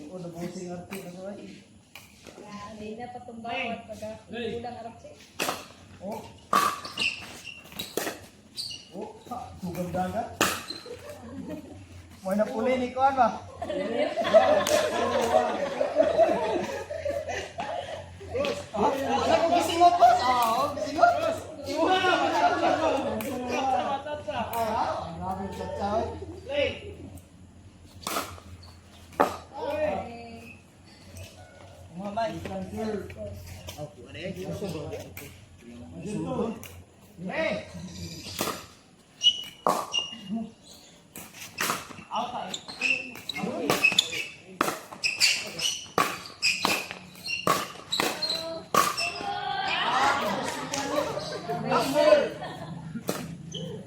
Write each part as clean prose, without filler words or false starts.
O, nabusing arti na ko ay. Hindi na patumbawat pagka kulang arap si. Oh. Oh, ha, tugang dagat. Mo na puli ni kuan ba? Ah, wala ko gisingot, boss. Ah, oh, gisingot. Ah, ang grabe yung tsatsa, oy. Play. Eh, Mamay. Hey! Out tayo.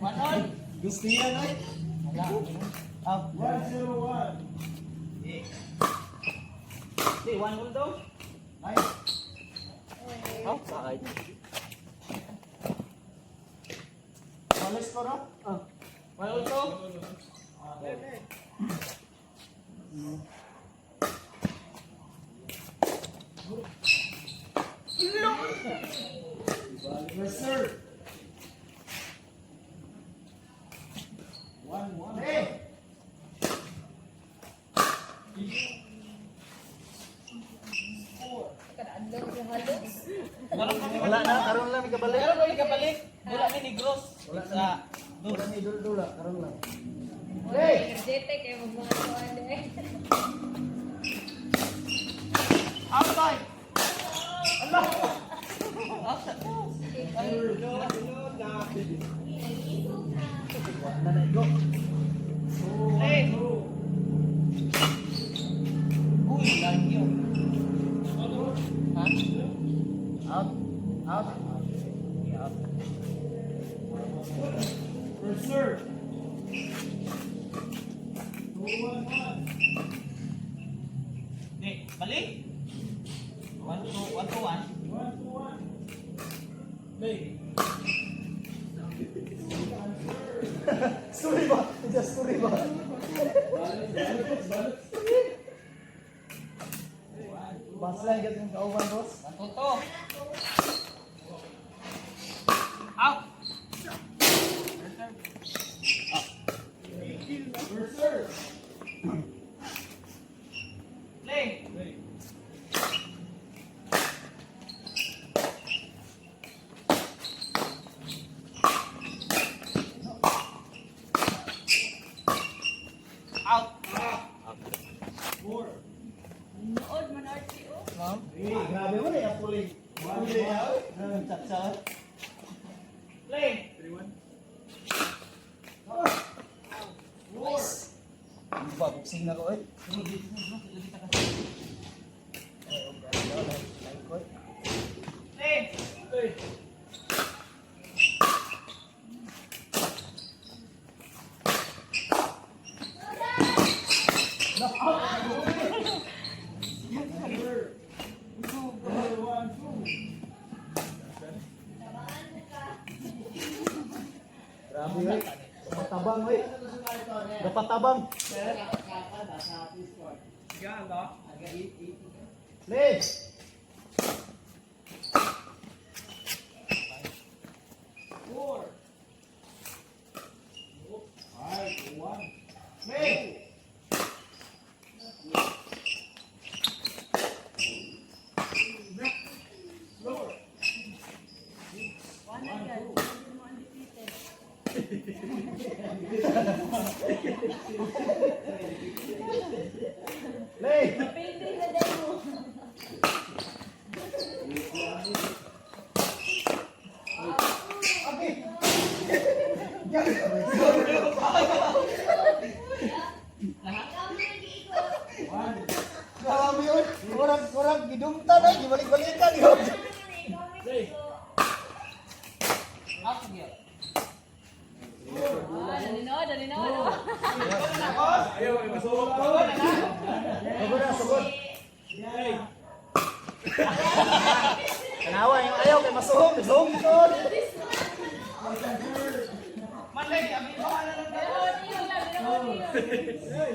One all. Gusto yan, oy. Ah, 1-0-1. Di, one all daw. Nice. Outside. Malis ko, no? Ah. One all daw. Reserve. 1-1. Hey! Kanaadlaw sa halos. Wala na, karon lang may kabalik. Meron kami kabalik. Wala ni Negros. Wala na. Sa Wala ni dul-dula, karon lang. Wala energetic eh magbuhat ko eh. Outside. Allah. Outside. Wala na go. Play. Uy, lagi yun. Ha? Out. Out. Out. Reserve. 2-1-1. Di, balik. 1 2 1 2 1. 1-2-1. Play. Sorry ba? Just sorry ba? Bas lang gat yung kauban, boss. 1 2 2. Out. Reserve. Play. Play. Out. 4. Nood man Archie oh. Ma'am? Eh, grabe mo na yung puli. Puli na, oy. Grabe yung tsatsa, oy. Play. 3-1. Nice. Ano ba, boxing na ko, oy. Ay, oh, grabe, oh, like ko, oy. Play. Play. Reserve. 4-1-2. Grabe, oy. Dapat oy. Dapat tabang. Play. 4. 5-1. Play. Floor. Wala yan. Hindi mo undefeated. Play. Pwede na daw mo. Okay. Grabe yun. Murag, murag, gidumtan ay, gibalik-balikan yun. Play. Out again. Ah, naninood, naninood. Ayaw, ay masok. Sugod na, sugod. Play. Kanawa yung ayaw kay masuhong, masuhong ito. Malay, kami bahala lang tayo. Naninood yun, naninood yun. Play.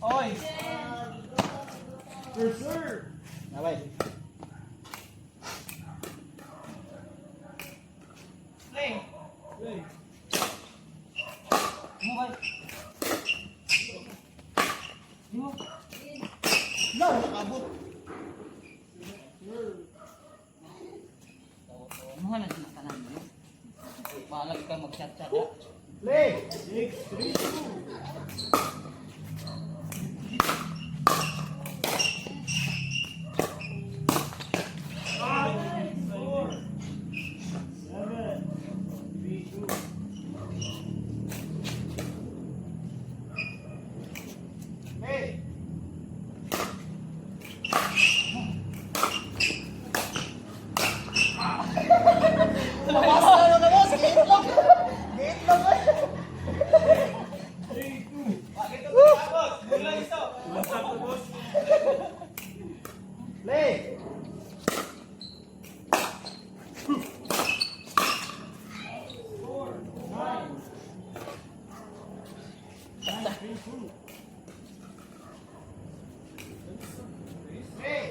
Oy! First serve. Nabay. Play. Play. Mo bay. Mo. No, nakabot. Mga na sila tanan mo. Bahala ka mag-chat-chat. Play. 6, 3, 2. 5, 4, 7, 3, 2. Play. Labas na na boss, giitlog. Giitlog oy. 3, 2. What's up, boss? Play. 4, 9. 9, 3, 2. Play.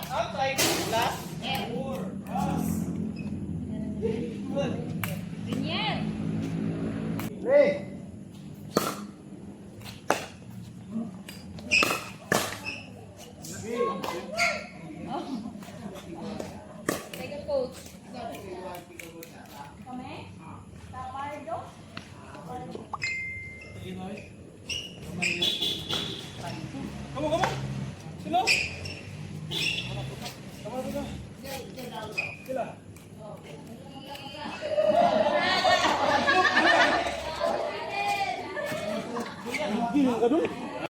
Outside. Last. 4, pass. Good. Ganyan. Play. Take a coach. Kami? Tapardo? Come on, come on. Sino? Come on, come on. Sila. Gino ka dun?